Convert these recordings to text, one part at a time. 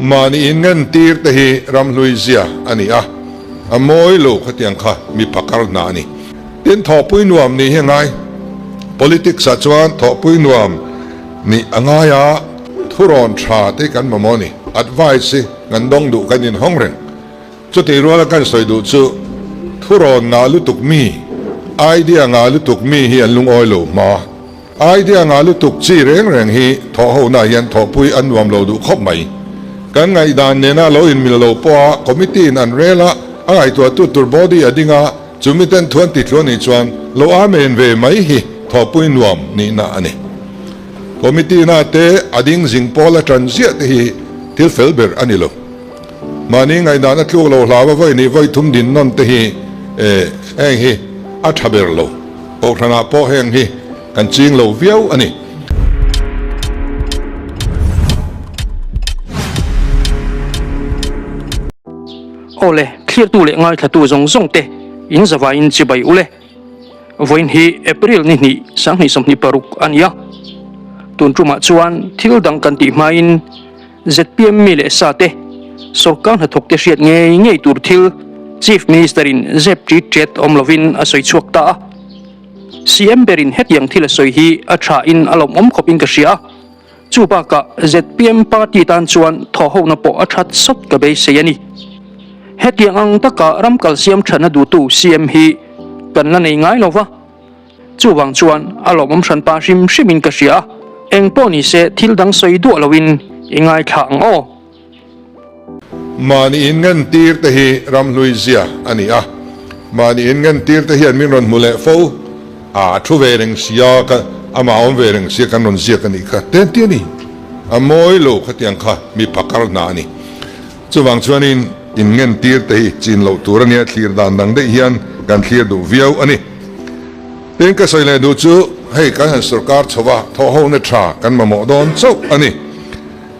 Mahni in ngentir te hi ramhlui zia a ni a, a mawi lo khatiang kha mi phakar hna a ni. Tin, thawhpui nuam nih hi a ngai. Politics ah chuan thawhpui nuam nih a ngai a, thurawn tha te hi kan mamawh a ni. Advice hi kan dawng duh kan inhawng reng. Chutih ruala kan sawi duh chu thurawn ngah lutuk mi, idea ngah lutuk mi hi an lungawi lo hma. Idea ngah lutuk chi reng reng hi thawhhonaah hian thawhpui an nuam lo duh khawp mai. Kan ngaihdan nena lo inmil lo pawha committee in an rel a, a ngaihtuahtu tur body a ding a, chumi ten thu an ti thlu a nih chuan lo amen ve mai hi thawhpui nuam nihna a ni. Committee na te a ding zing pawl a tan ziah te hi thil fel ber a ni lo. Mahni ngaihdan a tluk lo hlau a vawi nih vawi thum din nawn te hi heng hi a tha ber lo. Kohhranah pawh heng hi kan ching lo viau a ni. Awle, thlirtu leh ngaithlatu zawng zawng te in zavaiin chibai ule. Vawiin hi April ni hnih 2026 a ni a. Tun tumah chuan thil dang kan tih hmain zpm mi leh sa te sawrkar hnathawk te hriat ngei ngei tur thil Chief Minister in zep ṭit ṭet awm lovin a sawi chhuak ta a. CM berin hetiang thil a sawi hi a ṭha in a lawmawm khawp in ka hria a. Chu bakah zpm party tan chuan thawhhona pawh a ṭhat sawt ka beisei a ni. Hetiang ang taka ram kalsiam ṭhatna duhtu CM hi kan la nei ngai lo va. Chuvang chuan a lawmawm hran pa hrim hrimin ka hria a, eng pawh ni se thil dang sawi duah loin i ngaithla ang aw. Mahni in ngentir te hi ramhlui zia a ni a, mahni in ngentir te hian min rawn hmu leh fo, a thu ve reng sia ka amah awm ve reng sia kan rawn ziak a nih kha te an ti a ni. A mawi lo khatiang kha mi phakar hna a ni. Chuvang chuanin in ngentir te hi chin loh tur a nia, thlir dan dang daih hian kan thlir duh viau a ni. Tin ka sawi leh duh chu hei kan han sorkar chho a, thawhhona tha kan mamawh dawn chauh a ni.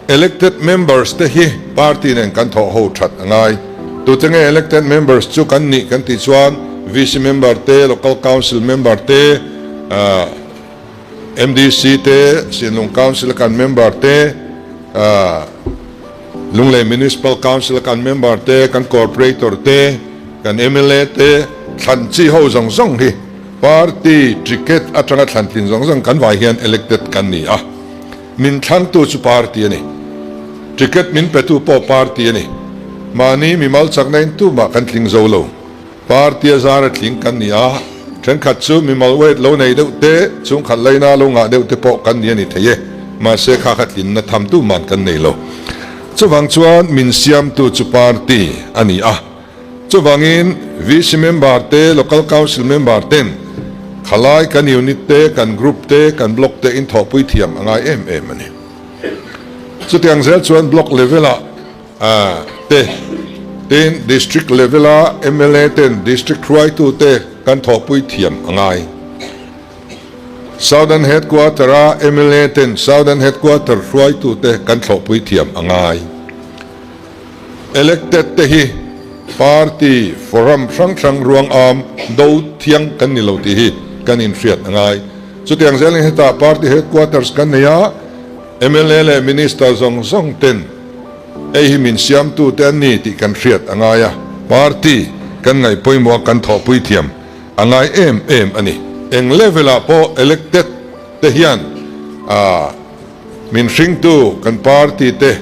Elected members te hi party nen kan thawhho that a ngai. Tute nge elected members chu kan nih kan tih chuan VC member te, Local Council member te, MDC te, Sinlung Council a kan member te, Lunglei Municipal Council a kan member te, kan Corporator te, kan mla te, thlan chi ho zawng zawng hi party ticket atanga thlan tlin zawng zawng kan vai hian elected kan ni a. Min thlangtu chu party a ni. Ticket min petu pawh party a ni. Mahni mimal chakna in tumah kan tling zo lo. Party a zar a tling kan ni a, thenkhat chu mimal weight lo nei deuh te, chhungkhat laina lo ngah deuh te pawh kan ni a ni thei e. Mahse kha kha tlinna tham tu man kan nei lo. Chuvang chuan min siamtu chu party a ni a. Chuvangin VC member te, Local Council member ten khalai kan unit te, kan group te, kan block te in thawhpui thiam a ngai em em a ni. Chutiang zel chuan block level ah te, tin district level a mla ten district hruaitu te kan thawhpui thiam a ngai. Southern Headquarter a mla ten Southern Headquarter hruaitu te kan thlawhpui thiam a ngai. Elected te hi party forum hrang hrang ruang am do thiang kan ni lo tih hi kan inhriat a ngai. Chutiang zelin hetah party headquarters kan nei a, mla leh minister zawng zawng ten hei hi min siamtu te an ni tih kan hriat a ngai a, party kan ngaih pawimawh a kan thawhpui thiam a ngai em em a ni. Eng level ah pawh elected te hian ah Min hringtu kan party te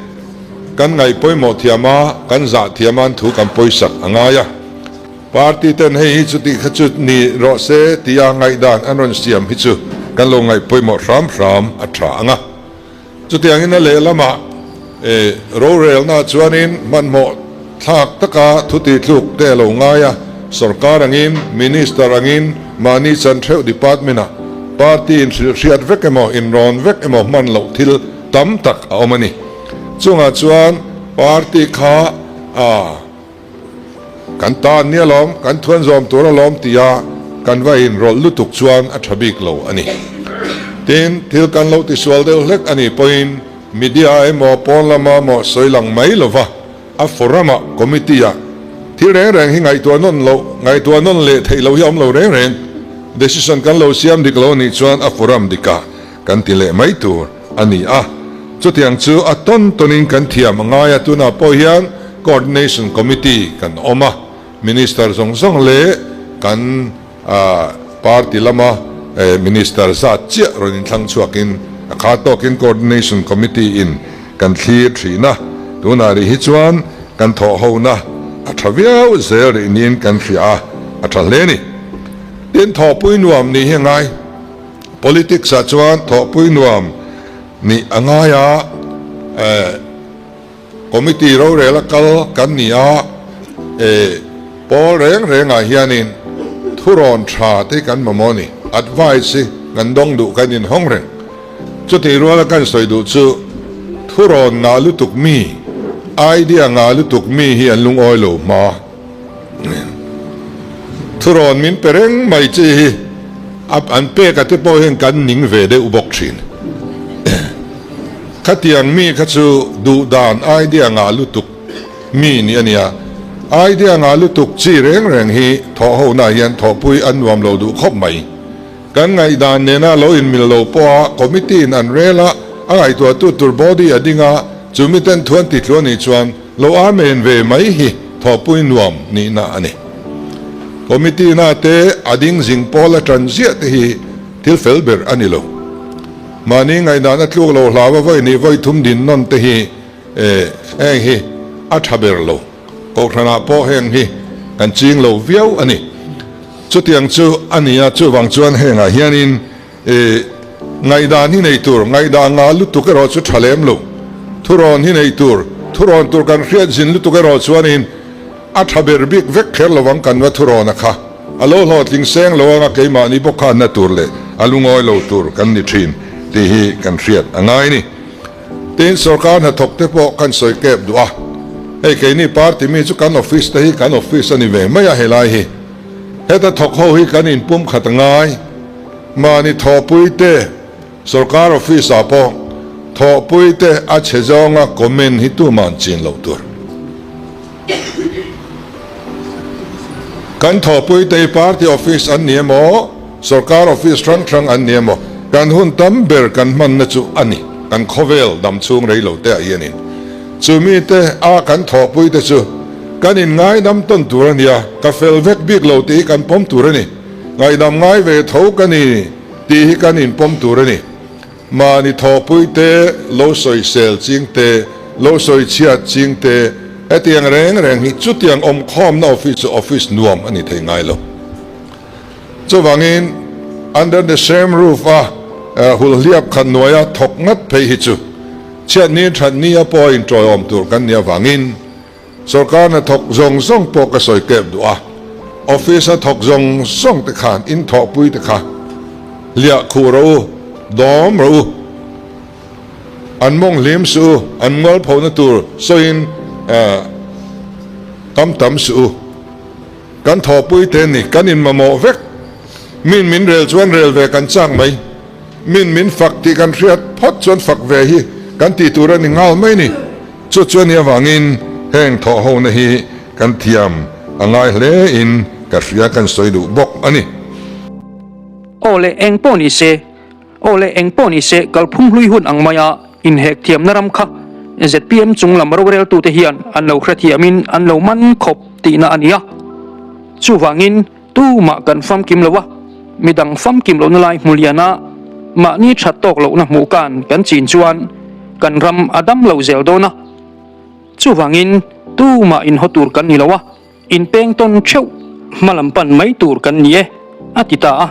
kan ngaih pawimawh thiam a, kan zah thiam a an thu kan pawisak a ngai a. Party ten hei hi chuti kha chu ni rawh se tia ngaihdan an rawn siam hi chu kan lo ngaih pawimawh hram hram a tha ang a. Chutiangin a lehlamah rorelna chuanin hmanhmawh thlak taka thu tihtluk te a lo ngai a, sorkar angin, minister angin mahni chan theuh department-ah party inhrilhhriat vek emaw, inrawn vek emaw hman loh thil tam tak a awm a ni. Chungah chuan party kha a. Kan ta an nia lawm, kan thuan zawm tur alawm tia kan va inrawlh lutuk chuan a tha bik lo a ni. Tin, thil kan lo tisual deuh hlek a nih pawhin media emaw pawn lama emaw sawi lang mai lova a forum-ah, committee-ah thil reng reng hi ngaihtuah nawn loh, ngaihtuah nawn leh theih loh hi a awm lo reng reng. Decision kan lo siam dik lo a nih chuan a forum dikah kan ti leh mai tur a ni a. Chutiang chu a tawn tawnin kan thiam a ngai a, tunah pawh hian Coordination Committee kan awm a, Minister zawng zawng leh kan party lama Minister zat chiah rawn inthlang chhuakin a kha tawkin Coordination Committee in kan thlir thin a, tunah rih hi chuan kan thawhhona a tha viau zel rih niin kan hria a, a tha hle a ni. Tin, thawhpui nuam nih hi a ngai. Politics ah chuan thawhpui nuam nih a ngai a, committee rorel a kal kan ni a, pawl reng reng ah hianin thurawn tha te kan mamawh a ni, advice hi kan dawng duh kan inhawng reng. Chutih ruala kan sawi duh chu thurawn ngah lutuk mi, idea ngah lutuk mi hi an lungawi lo hma. Thurawn min pe reng mai chi hi an pek a te pawh hian kan ning ve deuh bawk thin. Khatiang mi kha chu duh dan idea ngah lutuk mi nih a nia. Idea ngah lutuk chi reng reng hi thawh ho na hian thawhpui an nuam lo duh khawp mai. Kan ngaihdan nena lo inmil lo pawha committee in an rel a, a ngaihtuahtu tur body a ding a, chu miten thu an ti tlu a nih chuan lo amen ve mai hi thawhpui nuam nihna a ni. Committee na te a ding zing pawl a tan ziah te hi thil fel ber a ni lo. Mahni ngaihdan a tluk lo hlau a vawi nih vawi thum din nawn te hi heng hi a tha ber lo. Kohhranah pawh heng hi kan ching lo viau a ni. Chutiang chu a ni a, chuvang chuan hengah hianin i ngaihdan hi nei tur, ngaihdan ngah lutuk erawh chu tha lem lo. Thurawn hi nei tur, thurawn tur kan hriat zin lutuk erawh chuanin a tha ber bik vek kher lovang kan va thurawn a kha. A lo hlawhtling seng lo anga keimahni bawk kha na tur leh a lungawi lo tur kan ni thin tih hi kan hriat a ngai a ni. Tin, sorkar hnathawk te pawh kan sawi kep duh a, hei keini party mi chu kan office te hi kan office a ni ve mai a helai hi. Heta thawk ho hi kan inpum khat a ngai. Mahni thawhpui te, sorkar office ah pawh thawhpui te a chhe zawnga comment hi tuman chin loh tur. Kan thawhpui te hi party office an ni emaw, sorkar office hrang hrang an ni emaw, kan hun tam ber kan hmanna chu a ni. Kan khawvel dam chhung rei lo te ah hianin chu mite a kan thawhpui te chu kan inngaidam tawn tur a nia, ka fel vek bik lo tih hi kan pawm tur a ni. Ngaihdam ngai ve tho ka ni tih hi kan inpawm tur a ni. Mahni thawhpui te, lo sawisel ching te, lo sawi chhiat ching te, hetiang reng reng hi chutiang awmkhawmna office chu office nuam a ni thei ngai lo. Chuvangin under the same roof a hulhliap khat hnuaia thawk ngat phei hi chu chhiatni thatni a pawh a inṭawiawm tur kan nih avangin Sorkar hnathawk zawng zawng pawh ka sawi kep duh a, office a thawk zawng zawng te khan in thawhpui te kha hliah khuh rawh u, dawm rawh u, an mawng hlim suh u, an mualphona tur sawiin kam tam suh u. Kan thawhpui te ni, kan inmamawh vek. Min min rel chuan rel ve kan chak mai. Min min fak tih kan hriat phawt chuan fak ve hi kan tih tur a ni nghal mai ni. Chu chu a nih avangin heng thawhhona hi kan thiam a ngai hle in ka hria kan sawi duh bawk a ni. Aw le eng pawh ni se, aw le eng pawh ni se kalphung hlui hun ang maia inhek thiamna ram kha zpm chung lam roreltute hian an lo hrethiamin an lo man khawp tihna a ni a. Chuvangin Tumah kan famkim lo a, midang famkim lohna lai hmu liana mahni that tawk lohna hmuh kan kan chin chuan kan ram a dam lo zel dawn a. Chuvangin tumah inhaw tur kan ni lo a, inpeng tawn theuh hma lam pan mai tur kan ni e, a ti ta a.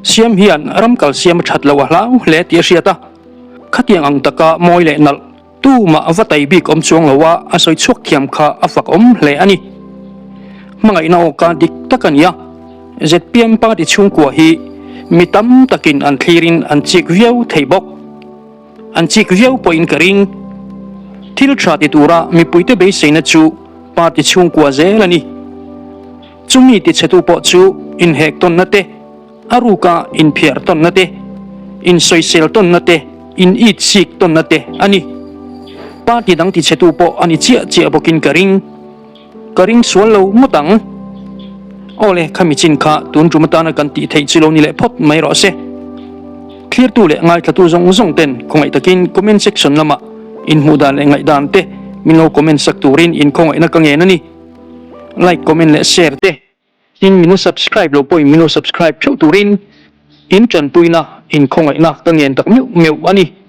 Siam hian ram kal siam a that loh a hlau hle tih a hriat a, khatiang ang taka mawi leh nalh Tumah va tai bik awm chuang lo a, a sawi chhuak thiam kha a fak awm hle a ni. Hmangaihna awka dik tak a ni a, zpm party chhungkua hi mi tam takin an thlirin an chik viau thei bawk. An chik viau pawhin ka ring. Thil tha ti tura mipuite beiseina chu party chhungkua zel a ni. Chumi tichhetu pawh chu inhek tawnna te, A ruka inphiar tawnna te, insawisel tawnna te, in it sik tawnna te a ni. Party dang tichhetu pawh a ni chiah chiah bawkin ka ring. Ka ring sual lo ngawt ang. Awle, khami chin kha tun tum atana kan tih theih chu lo ni leh phawt mai rawh se. Thlirtu leh ngaithlatu zawng zawng ten khawngaih takin comment section lamah inhmuh dan leh ngaihdan te min lo comment sak turin inkhawngaihna ka ngen a ni. Like, comment leh share te. Tin, min lo subscribe lo pawhin min lo subscribe theuh turin in tanpuina, inkhawngaihna ka ngen tak meuh meuh a ni.